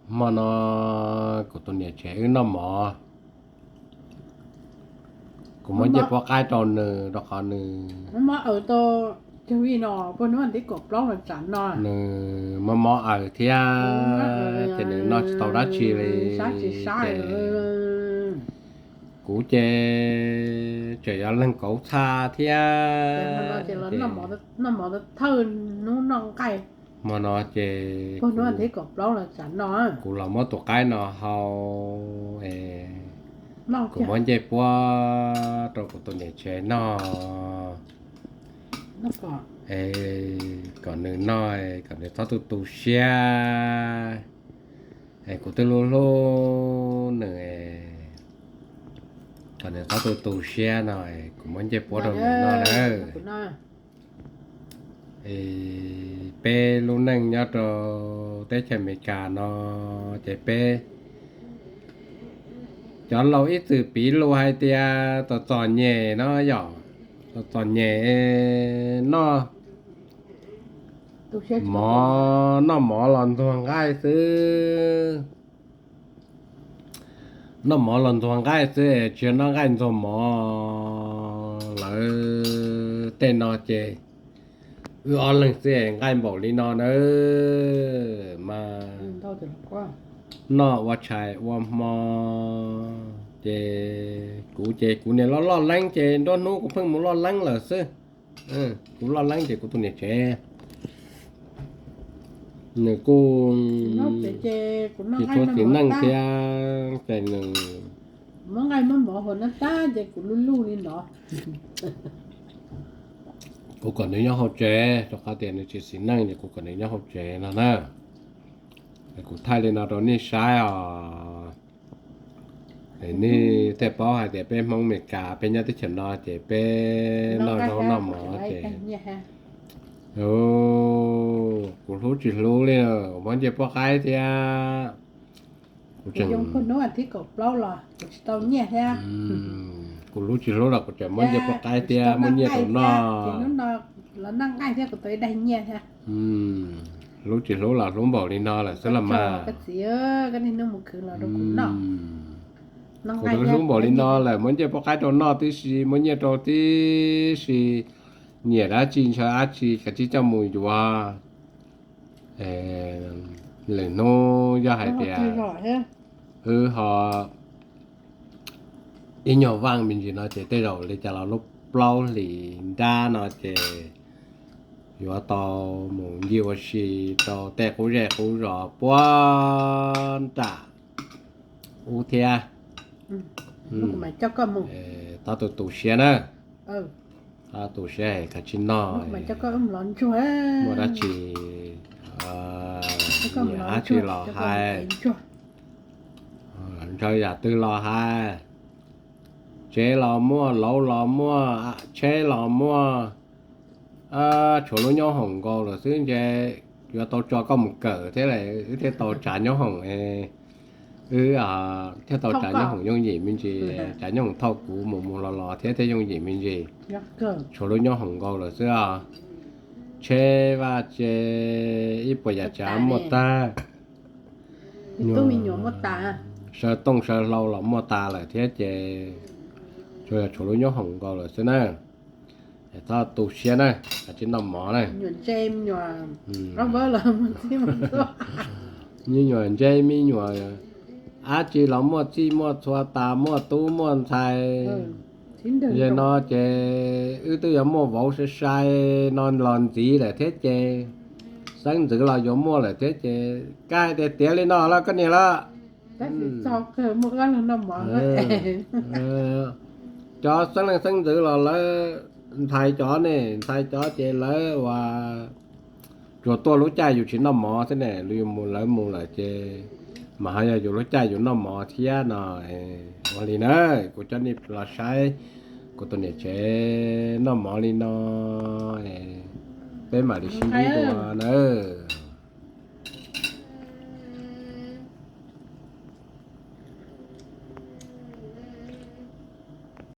Hmo no kuv tus niam tsev wb noj mov, kuv muab ncej puab qaib rau nws rau qhov nws nws mob mob aws thiab ces nws noj tsis tau dab tsi li. Ces kuv ces tseem yog leeg kauv txha thiab. Hmo no ces kuv los muab tus qaib no hau, kuv muab ncej puab rau kuv tus niam tsev noj, kom nws noj, kom nws txhob tu tu siab. Kuv twb hlub hlub nws, kom nws txhob tu tu siab no, kuv muab ncej puab rau nws noj na. Peb lub neej nyob rau teb chaws Amelikas no ces peb cov laus ib txwm piv lus hais tias txom txom nyem no yom, txom txom nyem noj mov, noj mov los ntxuag nqaij xwb. Noj mov los ntxuag nqaij xwb es tsis yog noj nqaij ntxuag mov. Lawv tej no ces wb ob leeg xwb es nqaij npaum li no na. Mas noj ua tshais ua hmo ces kuv ces kuv niam loj loj leeb ces nruab hnub kuv pheej mus loj leeb lawm xwb. Kuv loj leeb ces kuv tus niam tsev nws kuj tsis tshua txiv neej thiab ces nws kuv kom nws nyob hauv tsev rau qhov tias nws tsis txiv neej ces kuv kom nws nyob hauv tsev no na. Kuv thaij li no rau nej saib os. Nej thiaj paub hais tias peb Hmoob Amelikas peb nyob teb chaws no ces peb noj zaub noj mov ces kuv hlub tsis hlub li, muab ncej puab qaib thiab. Kuv tseem kuv hlub tsis hlub los kuv tseem muab ncej puab qaib thiab muab nyiaj rau noj. Hlub tsis hlub los hlub npaum li no lawm xwb los mas. Kuv hlub npaum li no lawm muab ncej puab qaib rau noj tib si, muab nyiaj rau tib si, nyiam dab tsi ntshaw dab tsi kav tsij coj mus yuav. Lwm hnub yog hais tias wb ho ib nyuag vaj me ntsis no ces tej zaum li cas los lub plaub hlis nrab no ces yuav tau mus ncig ua si rau tej qub zej qub zos puag nram ub thiab. Txhob tu tu siab na. Txhob tu siab es kav tsij noj. Muaj dab tsi, nyiam dab tsi los hais, ntshaw yam twg los hais, tsev los muaj, lauv los muaj, tsheb los muaj, tshuav lub nyob hoom nkaus lawm xwb ntshe yuav tau tso koj mus kawm thiab wb thiaj tau tsav nyob hoom, wb thiaj tau tsav nyob hoom yooj yim me ntsis, tsav nyob hoom thauj kuv mus mus los los thiab thiaj yooj yim me ntsis. Tshuav lub nyob hoom nkaus lawm xwb os. Tsheb vaj tse ib puas yam tsav muaj tag, saw tooj saw hlau los muaj tas lawm thiab ces tsuas yog tshuav lub nyob hoom nkaus lawm xwb na. Txhob tu siab na, kav tsij noj mov na. Me nyuam ntse me nyuam dab tsi los muaj txij muaj txhua tas, muaj tub muaj ntxhais. Yog no ces wb twb yuav muaj vauv sai sai no los ntxiv lawm thiab ces xeeb ntxwv los yuav muaj lawm thiab ces kab hais tias tiav li no lawm koj niam lawm. Cov xeeb leej xeeb ntxwv los lawv ntxhais cov ne, ntxhais cov ces lawv ua tsuas tuaj lub caij yus tsis noj mov xwb ne, lawv mus lawv mus lawm ces mas ho yog yus lub caij yus noj mov thiab no. Ua li na, kuv coj nej los saib kuv tus niam tsev noj mov li no, peb mam li sib ntsib dua nawb.